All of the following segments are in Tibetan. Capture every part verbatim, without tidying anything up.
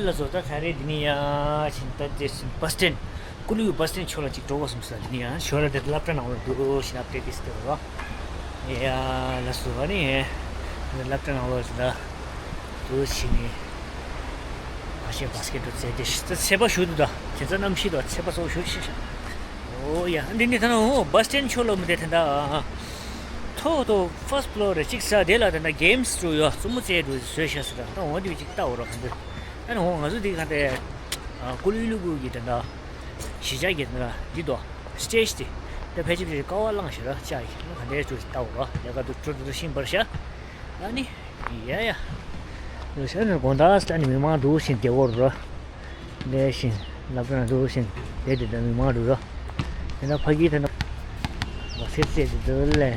ལགས་སོ། ད་ད་རེས་འདི་ནས་ཡར་ཕྱིན་ད་དེ་བཱས་སི་ཊེན་ཀུ་ལུ་བཱས་སི་ཊེན་ཕྱོགས་ལ་ཅིག་འགྲོ་དགོས་བསམ་སོང་། འདི་ནས་ཡར་ཞོར་ལ་དེ་སློབ་གྲྭ་ནང་ལ་འགྲོ་ཞིག་ཨབ་ཌེཊ་ཏིས་དེ་རོ། ཡ་ལགས་སོ། ཨ་ནི་སློབ་གྲྭ་ནང་ལོགས་ལ་འགྲོ་ཞིག་ནས་ཨ་ཤེ་བཱ་སི་ཀེཊ་འགྲོ་ཚེ་དེ་ཤི་ཚེ་ཚེ་པ་ཞུ་དུ་ད་དེ་ཚོ་གནམ་གཤིས་དང་ཚེ་པ་སོགས་ཞུ་ཤེས་ཤག་ཨོ་ཡ། འདི་ནི་ད་ནང་ཨོ་བཱས་སི་ཊེན་ཕྱོགས་ལ་མི་བསྡད་ད། མཐོ་མཐོ་ཕར་སི་ཊི་ཕི་ལོར་རེ་གཅིག་ས་དེ་ལ་ད་ན་གེམ་སི་འགྲོ་ཡོད། རྩུབ་མོ་རྩེ་འགྲོ་བཟོས་ཤག་ཟེར་ད། ད་འོ་འདི་གཅིག་ལྟ་འོ་རོགས་ག་འདི། ད་ནི་འོ་ང་ཚོ་འདི་ག་འདི་ཀུ་ལུ་ལུ་གུ་གི་ད་ན་གཞིས་ཆགས་ཀྱི་ད་ན་འདི་དོ་སི་ཊེ་ཇི་དེ་ད་ཕལ་ཆེར་ཕལ་ཆེར་ཀ་བ་བླངས་ཤག་ར་ཅག་གི་ནི་ག་འདི་འགྲོ་ལྟ་འོ་རོགས་ལས་ཀ་འདུག་འགྲོ་འདུག་ཤིང་འབར་ཤག་ཨ་ནི། ཡ་ཡ། ལོ་ཤ་ནི་དགོང་དག་ས་ནི་མི་མང་འདུག་ཤིང་བདེ་བོར་རོ། ལས་ཤིང་ལབ་ན་འདུག་ཤིང་བདེ་དེ་ད་མི་མང་འདུག་རོ། དེ་ན་ཕ་གི་དེ་ན་མ་སེར་སེར་དེ་འདུག་ལས།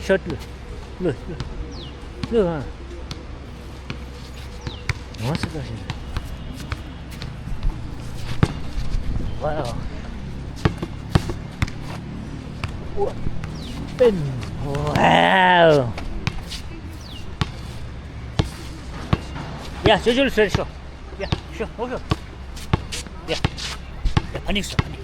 ཤོད་ལུ། ལུ་ལུ་ལུ་ཨ། What's the question? Wow. Wow. Yeah, sure, sure, sure, sure. Yeah, sure, okay. Yeah. Yeah, panic, sir, panic.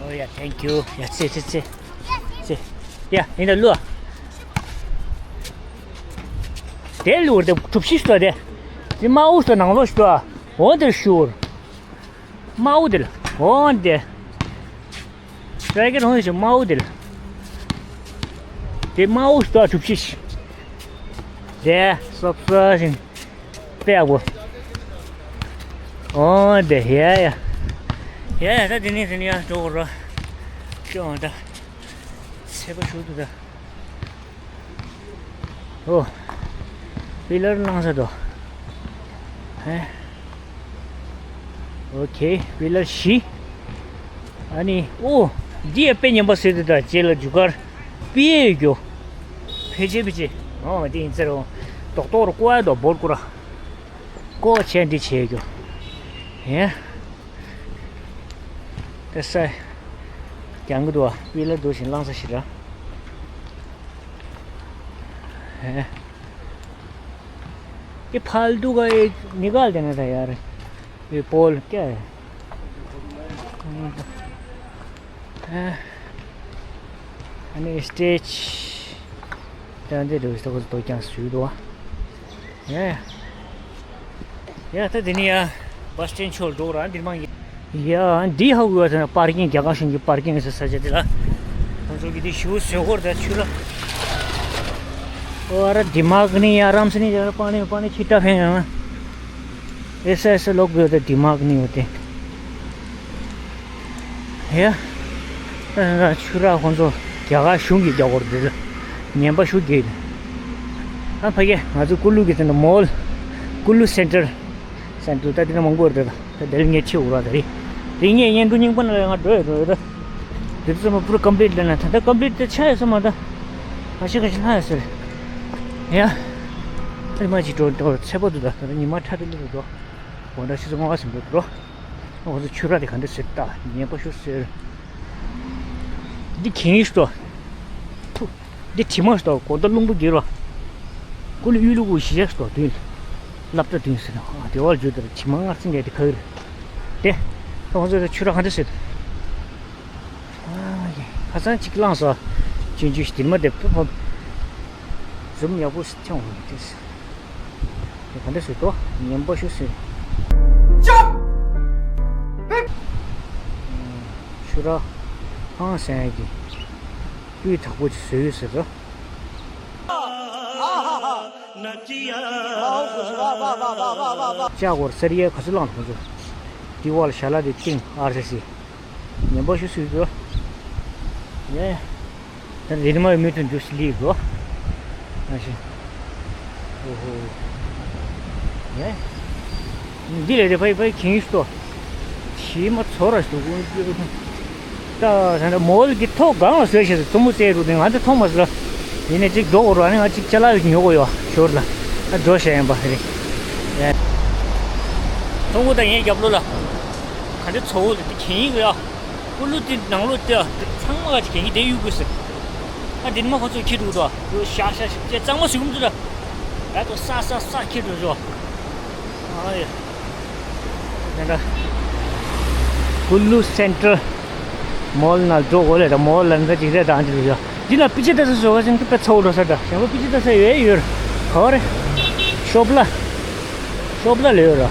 Oh yeah, thank you. Yeah, sit, sit, sit. Sit. Yeah, in the lower. དེ་ལུར་དེ་གྲུ་བཞི་ཞིག་དེ། དེ་དམར་པོ་ཞིག་ནང་ལོགས་ཞིག་འོ་དེར་ཤོར། དམར་པོ་དེ་ལ་འོ་དེ། ཊི་རའི་ཀེ་ཊི་ཧོན་ཞིག་དམར་པོ་དེ་ལ། དེ་དམར་པོ་ཞིག་གྲུ་བཞི་ཞིག་དེ་སོབ་སོ་ཞིག་པེ་ཨ་གོ། འོ་དེ་ཡ་ཡ། ཡ་ཡ་ད་དེ་ནས་དེ་ནས་ཡར་འགྲོ་དགོས་རོ། ཅོང་ད། ཚེ་པ་ཞུ་དུ་ད། ཨོ། པི་ལར་བླངས་ས་དོ། ཧེ། ཨོ་ཁེ། པི་ལར་བཞི། ཨ་ནི་ཨོ། འདི་ཡ་དཔེ་ཉམས་པ་ཟེར་དུ་ད་རྗེས་ལ་རྒྱུ་སྐར་པི་ཡེ་ཡོད་རྒྱུ། ཕལ་ཆེར་ཕལ་ཆེར། ཨོ་འདི་ཡིན་ཟེར་རོ། རྡོག་རྡོག་རུ་ཀོ་ཡ་དོ་བོར་ཀུ་ར། ཀོ་ཆེན་འདི་བྱེད་རྒྱུ། ཧེ། ཏེ་སེ། རྒྱང་གི་འདུག་བ། པི་ལར་འདུག་བཞིན་བླངས་ས་ཞིག་ར། ཧེ། ཨེ་ཕལ་དུ་ག་ཨེ་ནི་གལ་དེ་ན་ད་ཡར། ཨེ་པོལ་ཀྱ་ཨེ། ཨ་ནི་སི་ཊེ་ཇི་དང་དེ་འདྲ་བའི་ས་ཁོ་ཚོ་དོ་ཀྱང་བཟོས་འདུག་བ། ཡ་ཡ། ཡ་ད་དེ་ནི་ཡ་བཱས་སི་ཊེན་ཕྱོགས་འགྲོ་ར་འདིར་མང་ཡིན། ཡ་འདི་ཧ་གོ་བ་ད་པར་ཀིང་རྒྱ་གར་གཞུང་གི་པར་ཀིང་ཟེར་ས་ཆ་དེ་ལ། ཁོང་ཚོ་གི་དེ་ཞུ་བཟོས་སྐོར་ད་ཆུ་ལ། ཨོ་ཨ་ར་དི་མག་ནི་ཡ་རམ་སི་ནི་ཡ་ར་པ་ནི་པ་ནི་ཁྱི་ཏ་ཕན་ཡང་ན། ཨེ་ས་ཨེ་ས་ལོག་བོད་དི་མག་ནི་ཡོད་དེ། ཡ། ཆུ་རགས་ཁོང་ཚོ་རྒྱ་གར་གཞུང་གི་རྒྱ་སྐོར་འདི་ལ་ཉན་པ་ཞུ་གི། ཨ་ཕ་གི་ང་ཚོ་ཀུ་ལུ་གི་དེ་ནི་མོལ། ཀུ་ལུ་སེན་ཊར། སེན་ཊར་ད་དེ་ན་མང་པོ་རེད་ད། ད་དེ་ལ་ངས་ཁྱི་འུར་བ་ད་རེད། དེ་ངས་ཉན་འགྲོ་རྙིང་པ་ན་ལ་ང་འགྲོ་ཡ་འགྲོ་ཡ་ད། དེ་ཚོ་མ་པུ་ར་ཀམ་པི་ལིཊ་ལ་ན་ད་ད་ཀམ་པི་ལིཊ་དེ་ཆ་ཡ་སོ་མ་ད། ཁ་ཤས་ཁ་ཤས་ལྷ་ཡ་སོ་རེད། ཡ། ཨ་མ་ཅིག་འགྲོ་འགྲོ་ཚེ་པོ་འདུག་ད་ད་ཉི་མ་ཁྲ་ཏི་ལི་རུ་འགྲོ། འོ་ད་ཆུ་ཚོད་ངོ་བ་ཟིན་པོ་འགྲོ། ཨོ་ཚོ་ཆུ་ར་དེ་ག་འདྲ་ཟེར་ད་ཉན་པ་ཤོ་ཟེར། འདི་གིང་ཤོ། ཐུ། འདི་དྲི་མ་ཤོ་གོ་ད་རླུང་པོ་འགྱེལ་བ། ཀུ་ལུ་གཡུ་ལུ་གུ་ཞི་ཞག་ཤོ་དུས། སླབ་གྲྭ་དུས་ཟེར་ན་ཨ་དེ་བར་བརྗོད་དར་དྲི་མ་ངར་ཚིག་འདྲ་དེ་ག་རེ། དེ། ཨོ་ཚོ་ཆུ་ར་ག་འདྲ་ཟེར། ཁ་སང་གཅིག་བླངས་སོ། ཆུང་ཆུང་ཞིག་དེར་མ་དེ་ཕུ་ཕུ། ཛུམ་ཡག་པོ་ཆང་བ་དེ། དེ་ག་འདྲ་ཟེར་དོ། ཉན་པ་ཤོ་ཟེར། ཆབ། ཆུ་ར། ཧང་སང་གི་སྤུས་དག་པོ་ཅིག་བཟོས་ཡོད་ཟེར་དོ། ལྕགས་སྒོར་སེར་ཡས་ག་ཚོད་བླངས་ཁོང་ཚོ། དེ་བར་ཞལ་ལག་དེ་བཏིང་ཨར་སི་སི། ཉན་པ་ཤོ་སུས་འགྲོ། ཡེ། ད་རེད་མ་མི་ཐུན་འགྲོ་སི་ལི་འགྲོ། ཨ་ཤི། ཨོ་ཧོ། ཡེ། འདི་ལས་དེ་ཕ་ཡི་ཕ་ཡི་གིན་ཡིས་ཏོ། ཞི་མ་ཚོ་ར་ཞིག་ཏུ་ཀུན་ཀྱི་ད་ད་ད་མོལ་གྱི་ཐོག་སྒང་ལ་བཟོས་བྱས་སུ་མཚོ་མོ་རྩེ་རུ་དེ་ང་ཚོ་མཐོང་མ་སོང་ལ། ཡིན་ནས་ཅིག་འགྲོ་དགོས་ར་ནི་ང་ཅིག་ཅ་ལག་ཉོ་དགོས་ཡོད་ཞོར་ལ། ཨ་འགྲོ་བྱས་ཡིན་པ་རེད། མཐོང་གོ་ད་ངའི་རྒྱབ་ལོགས་ལ་ག་འདྲ་ཚོ་བོ་ལ་དེ་གིན་ཡིན་གི་ཡ། ཀུ་ལུ་དེ་ནང་ལོགས་དེ་ཚང་མ་ག་ཅིག་གིན་གི་དེ་གཡུག་དགོས་ཟེར། ཨ་དེ་ནི་མ་ཁོ་ཚོས་ཁྱེར་འགྲོ་འདུག་ཨ། ཤ་ཤ་ཤ་ཅེ་གཙང་མ་ཟིག་འདུག་ད། ད་ལྟ་ས་ས་ས་ཁྱེར་འགྲོ་ཞོ། ཨ་ཡ། ད་ད། ཀུ་ལུ་སེན་ཊར་མོལ་ནང་འགྲོ་དགོས་ལས་ད་མོལ་ལ་འདི་ཅིག་རེད་དང་ཅིག་རེད་ཞོ། འདི་ན་པི་ཅི་ད་ས་བཟོ་བ་ཅན་དུ་དཔེ་ཚ་བོ་འགྲོ་ས་ད་ཞང་པོ་པི་ཅི་ད་ས་ཡོད་ཡོད་ར་ག་བ་རེད། ཤོབ་ལ། ཤོབ་ལ་ལས་ཡོད་ར།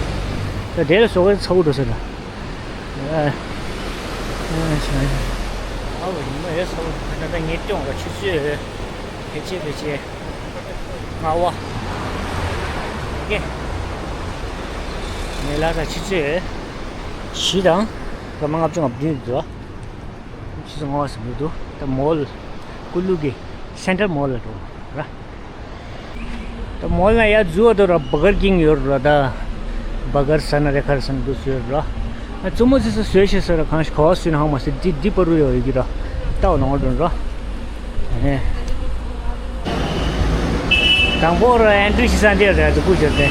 ད་དེ་ལ་བཟོ་བ་ཚ་བོ་འགྲོ་ས་ད། ཨ། ཨ་ཞང་ཞང་། ཨ་བ་ཉི་མ་ཡོད་ཚ་བོ་ད་ད་ད་ངས་སྟོན་ག་ཆུ་ཚོད་ཕལ་ཆེར་ཕལ་ཆེར། ལྔ་པ། ཨོ་ཁེ། ངས་ལ་ད་ཆུ་ཚོད་བཞི་དང་སྐར་མ་ལྔ་བཅུ་ང་བདུན་འདུག་ཆུ་ཚོད་ལྔ་པ་ཟིན་འདུག་ད་མོལ་ཀུ་ལུ་གི་སེན་ཊར་མོལ་ལ་འགྲོ་ར། ད་མོལ་ན་ཡ་འཛུལ་བ་དོ་ར་བྷ་གར་ཀིང་ཡོད་ར་ད། བྷ་གར་ས་ན་རེ་ཁར་ས་ན་འདུག་ཟེར་ར། ཨ་བཙུན་མོ་ཚེ་ས་བཟོས་ཤེས་ས་ར་གང་ཞིག་ག་བ་བཟོས་ན་ཧང་མ་སེ་འདི་འདི་པ་རུ་ཡོད་ཡོད་ཀྱི་ར། ལྟ་བ་ནང་འགྲོ་ར། ཨེ། དང་པོ་ར་ཨེན་ཊི་རི་ཞིག་ས་འདི་ར་ཚོ་ཀུ་ཞོར་ཏེ།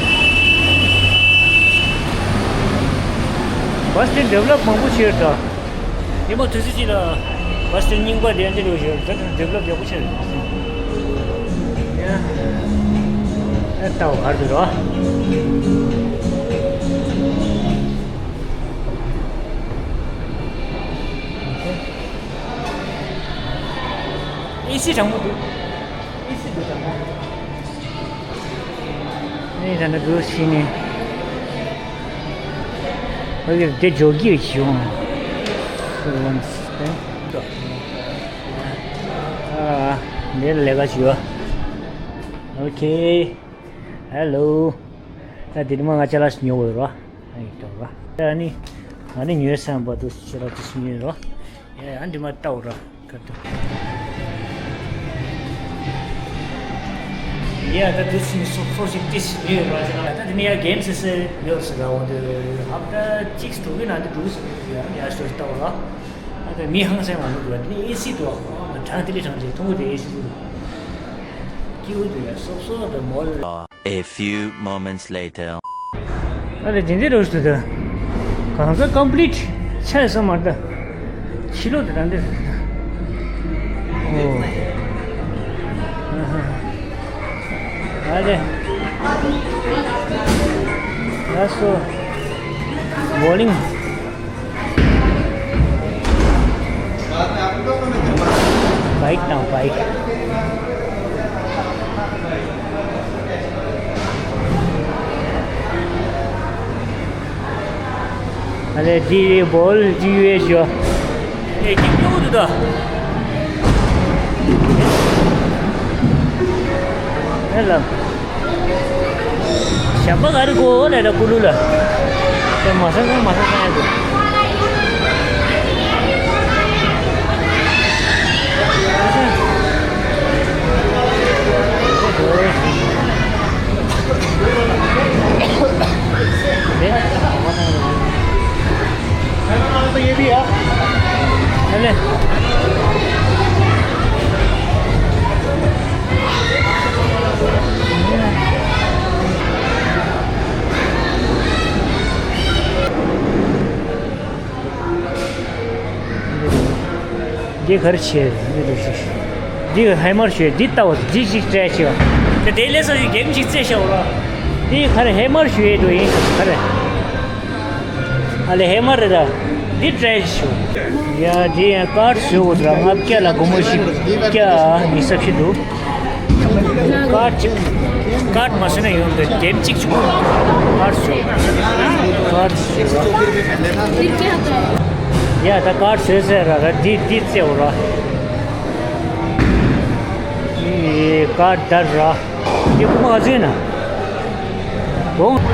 བ་སི་ཊི་ཌི་ཝེ་ལོབ་མང་པོ་བྱས་ར། ཉི་མ་དུས་ཚོད་ཅིག་ལ་བ་སི་ཊི་རྙིང་པ་དེ་འདྲ་ཡོད་ཞོར་ད་ཌི་ཝེ་ལོབ་ཡག་པོ་བྱས་ར། ཨེ་ལྟ་བ་གར་འདུག་ར། ཨེ་སི་གྲང་མོ་འདུག་ཨེ་སི་འདུག་གྲང་མོ་འདུག་ཨེ་ད་ནི་འདུག་ཕྱི་ནས་ཨོ་ཡ་དེ་འཇོག་གི་བྱུང་། ཨ་འདི་ལས་ཀ་བྱུང་། ཨོ་ཁེ། ཧེ་ལོ། ད་དེ་ནི་མ་ང་ཅ་ལག་ཉོ་བར་རོ། ཨ་ཡི་ཏོ་ར། ཨ་ནི། ང་ནི་ཉོས་བསམ་པ་དུ་ཕྱི་ར་དུ་སུ་ཉོས་རོ། ཡ་ཡ་འདི་མ་ལྟ་བུ་ར། ཀ་ཏུ། ཡ་ད་དུ་སུ་སོ་སོ་ཞིག་ཏི་སི་ཉོས་རོ་ཅི་ན་ད་དེ་ནི་ཡ་གེམ་སི་སི་ཡོད་སི་ར་འོ་དེ་ཧབ་ད་ཅིག་སྟུ་གི་ན་དུ་འགྲོ་སི་ཡ་ཡ་སོ་ལྟ་བུ་ར། ཨ་ད་མི་ཧང་སེ་མ་ནུ་ར་དེ་ནི་ཨེ་སི་དུ་གྲང་ཏི་ལི་གྲང་ཏི་ཐུང་གུ་དེ་ཨེ་སི་དུ། ཀིའུ་དུ་ཡ་སོབ་སོབ་དུ་མོལ། A few moments later. ཨ་ལེ་དེ་འདྲའི་རོ་ཞིག་ཏུ་གང་ཟག་ཀམ་པི་ལིཊ་ཆགས་སོང་མ་ད། ཕྱི་ལོགས་དུ་རང་འདྲ་ཞིག་ཨོ། ཨ་ལེ། ལགས་སོ། བོ་ལིང་། བྷའིཀ་དང་བྷའིཀ། ཨ་ལེ་འདི་བོལ་ཅི་ཡོད་ཞོ། ཨེ་ཀྱི་ཀྱོ་དུ་ད། ཨེ་ལ། ཞབས་པ་ག་རེ་གོ་ལས་ལ་ཀུ་ལུ་ལ། དེ་མ་ས་ས་མ་ས་ས་ཡ་གོ། འདི་ག་རེ་བྱས། འདི་ཧེ་མར་ཞུས། འདི་ལྟ་བུ་འདི་ཞིག་སྤྲད་ཤོག་དེ་དེ་ལས་སོ་ཡི་གེམ་ཞིག་རྩེ་ཤོག་ལ། འདི་ག་རེ་ཧེ་མར་ཞུ་ཡས་འགྲོ་ཡིན་ག་རེ། ཨ་ལེ་ཧེ་མར་རེད་ད། འདི་སྤྲད་ཤོག་ཡ་འདི་ཡང་ཀར་བཟོས་འོ་དྲ་ལྔ་བརྒྱ་ལ་སྒོར་མོ་བཞི་བརྒྱ་ཉི་ཤུ་རྩ་བཞི་འདུག་ཀར་གཅིག་ཀར་མ་བཟོས་ན་ཡོང་འདོད་གེམ་གཅིག་བྱུང་། ཀར་བཟོས། ཀར་བཟོས། ཡ་ད་ཀར་བཟོས་ཟེར་ར་ར་འདི་འདི་རྩེའོ་ར། འདི་ཀར་དར་ར། འདི་ཁུག་མ་བཟོས་ན། གོང་།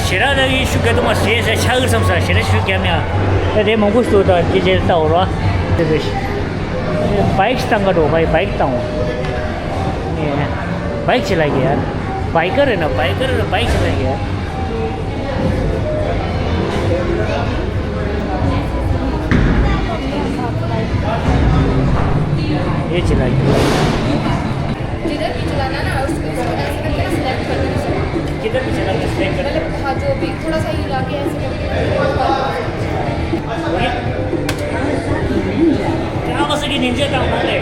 ཞེ་དྲག་ད་ཡིན་ཤུགས་རྒྱག་ཐུབ་མ་སོང་ཟེར་ཆགས་ཀྱི་བསམ་ས་ཞེ་དྲག་ཤུགས་རྒྱབ་ཡ། ད་དེ་མང་པོ་ཞིག་འདུག་ད་དེ་རྗེས་ལྟ་འོ་ར། དེ་བས་བའིག་བཏང་ག་འགྲོ་བའི་བའིག་བཏང་འོ། བའིག་ཅི་ལ་གི་ཡ། བའིག་ཀར་ཡིན་ན་བའིག་ཀར་ཡིན་ན་བའིག་ཅི་ལ་གི་ཡ། ये चला गया। जिधर भी चलाना ना, उसको, उसको ऐसे करके ना select कर दो। किधर भी चला के select कर दो। मतलब, हाँ, जो भी, थोड़ा सा हिला के ऐसे करके ना। क्या बस की नीचे का मारे।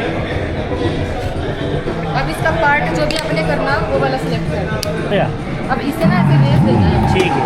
अब इसका part जो भी आपने करना, वो वाला select कर दो। या। अब इसे ना ऐसे रेस देना है। ठीक है।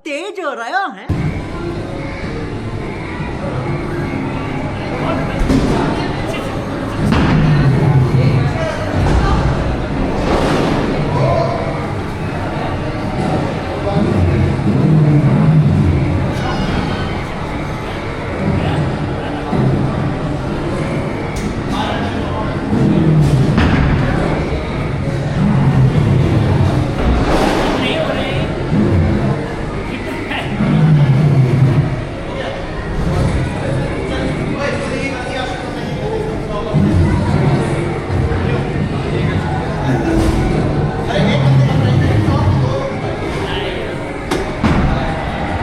तेज हो रहा है।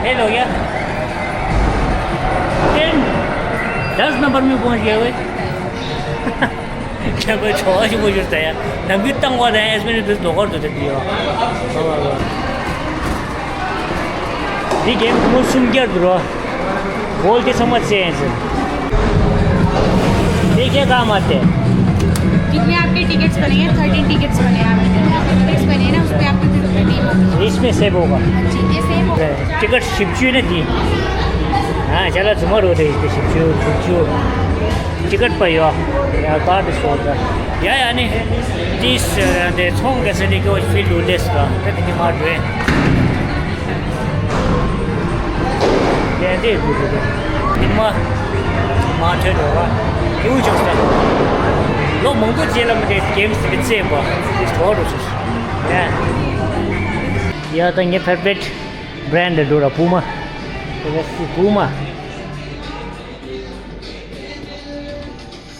हेलो यार। टेन, दस नंबर में पहुंच गया भाई। ཁྱེད་པའི་ཆོ་ཞིག་མོ་ཞུ་ད་ཡ། ནམ་རྒྱུན་བཏང་བ་དང་ཨེ་སྨན་དུ་དོ་ཁར་དུ་དེ་དུ་ཡོད། འདི་གེམ་ཁོ་སུམ་བརྒྱར་དུ་རོ། गोल के समझ से हैं सर। देखिए काम आते हैं। कितने आपके टिकट्स बने हैं? थर्टीन टिकट्स बने हैं आपके। टिकट्स बने हैं ना, उस पे आपके थर्टीन होते हैं। इसमें सेव होगा। हाँ जी, ये सेव होगा। टिकट शिपचू ने दी। हाँ, चला तुम्हारा होते हैं शिपचू, शिपचू। टिकट पर यो। या कार्ड इस होता। या, या, नहीं। तीस, अ, दे, थोंग कैसे नहीं, कि वो फील्ड उन्नीस का। तो नहीं मार रहे। ཡང་དེ་དགོས་དགོས་དེ། ཉི་མ་མ་ཐོན་འགྲོ་བ། ཡུལ་ཕྱོགས་སུ། ལོ་མང་པོ་རྗེས་ལ་མི་དེ་གེམ་སི་དེ་རྩེས་པ། དེ་ཐོག་རུ་སོང་། ཡ། ཡ་ད་ངའི་ཕེ་ཝ་རི་ཊི་བྷི་རེན་ཌི་འགྲོ་ར་པུ་མ། ཕེ་ཝ་རི་ཊི་པུ་མ།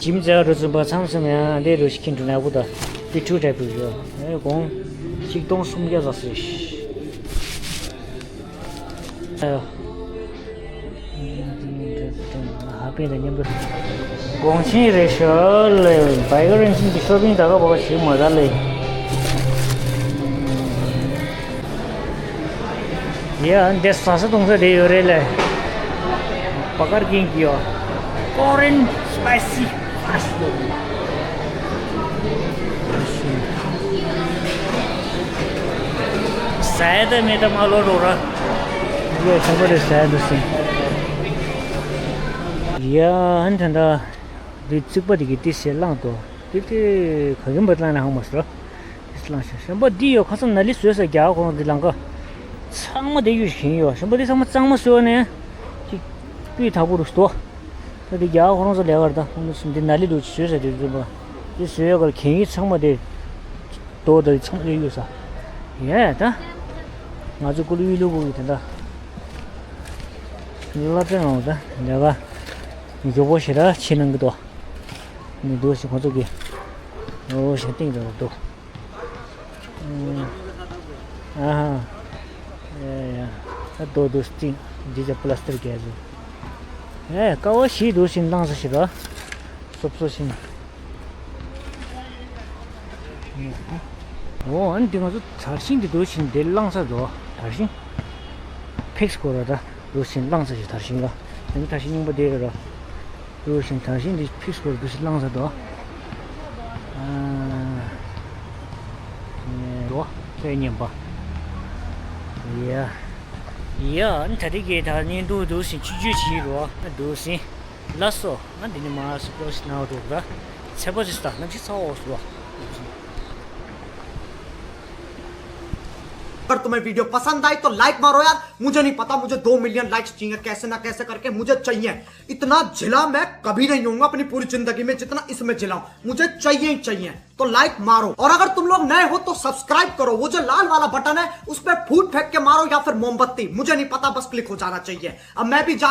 ཇིམ་རྩེ་བ་རུ་ཚུན་པ་མཚམས་མཚམས་ཡང་འདི་རུ་ཤི་ཁིན་དུ་ནག་པོ་དང་འདི་ཁྲུ་ཊའི་པུ་ཡོད། ཨེ་གོང་ཆིག་སྟོང་སུམ་བརྒྱ་ཙམ་ཟེར། ཧ་པེ་དང་མཉམ་དུ་གོང་ཆེན་རེ་ཤོ་ལེ་བའི་ག་རིན་ཆེན་གྱི་ཤོ་པིང་ད་ག་བ་ག་ཞིག་མ་ད་ལེ། ཡ་འདི་ཟ་ས་འཐུང་ས་དེ་ཡོད་རེད་ལེ། བ་གར་གིན་གི་ཡོད། ཀོ་རིན་སི་པའི་སི་ཕ་སི་ཟ་ཡ་ད་མེད་ད་མ་ལོ་རོ་ར། ཡ་ཤ་པོ་རེད་ཟ་ཡ་ད་སི། ཡ་ཨན་ད་ད་འདི་རྩིག་པ་དེ་གི་ཏི་སེ་བླངས་ཏོ། དེ་དེ་ག་གིན་པ་བླངས་ན་ཧང་མ་སོ། ལངས་ཤག་ཤམ་པ་འདི་ཡོད་ཁ་སང་ན་ལི་བཟོས་ས་རྒྱ་གར་ཁོ་རང་འདི་ལང་ཀ་ཚང་མ་དེ་ཡོད་ཤིང་ཡོད། ཤམ་པ་འདི་ཚང་མ་གཙང་མ་བཟོས་ནས་ཅིག་སྤུས་དག་པོ་རུ་སྟོ། ད་འདི་རྒྱ་གར་ཁོ་རང་ཚོ་ལས་ཀར་ད་ཁོང་ཚོ་འདི་ན་ལི་རུ་བཟོས་ས་དེ་ཚོ་པ་འདི་བཟོས་ཡོད་ཀར་གན་ཡིག་ཚང་མ་དེ་རྡོ་ད་ཚང་མ་དེ་ཡོད་ས་ཡས་ད། ང་ཚོ་ཀུ་ལུ་ཡུལ་ལུ་གུ་གི་དེ་འདྲ་བསླབ་བྱ་ངང་ད་ལས་ཀ་མགྱོགས་པོ་ཞེ་དྲག་བྱེད་གནང་གི་འདུག་ནི་འདུག་ཞེ་ཁོང་ཚོ་གི་འོ་ཞེ་སྟེང་དུ་འདུག་ཨ་ཧ། ཡ་ཡ། ད་རྡོ་རྡོ་སྟེང་འདི་ཚོ་པ་ལ་སི་ཊར་རྒྱག་ཟེར། ཨེ་ཀ་བ་ཞིག་འདུག་ཤིང་བཏང་ས་ཞིག་ར། སོབ་སོ་ཤིང་། འོ་ཨ་ནི་དེ་ང་ཚོ་དར་ཤིང་དེ་འདུག་བཞིན་དེ་བླངས་ས་འདུག་དར་ཤིང་ཕིགས་སྐོར་ར་ད་འདུག་བཞིན་བླངས་ས་ཞིག་དར་ཤིང་ལ་ཨ་ནི་དར་ཤིང་རྙིང་པ་དེ་ར་འདུག་བཞིན་དར་ཤིང་དེ་ཕིགས་སྐོར་འདུག་བཞིན་བླངས་ས་འདུག་ཨ་འདུག་དཔེ་ཉན་པ་ཡ། ཡ་ཨ་ནི་ད་རེས་ཀྱི་ད་ནི་འདུག་འདུག་བཞིན་ཆུ་རྒྱུས་བྱེད་རོགས་འདུག་བཞིན། ལགས་སོ། ང་འདི་ནས་མར་སུ་པོ་ཞིག་ནང་འགྲོ་གི་ར། ཚེ་པོ་ཞིག་ད་ནམ་ཞིག་ཚ་བ་འོག་སུ་བ། अगर तुम्हें वीडियो पसंद आई तो लाइक मारो यार। मुझे नहीं पता, मुझे दो मिलियन लाइक्स चाहिए, कैसे ना कैसे करके मुझे चाहिए। इतना जिला मैं कभी नहीं होऊंगा अपनी पूरी जिंदगी में जितना इसमें जिला हूं। मुझे चाहिए ही चाहिए। तो लाइक मारो, और अगर तुम लोग नए हो तो सब्सक्राइब करो। वो जो लाल वाला बटन है उस पर फूट फेंक के मारो या फिर मोमबत्ती, मुझे नहीं पता, बस क्लिक हो जाना चाहिए। अब मैं भी जा रहा हूं।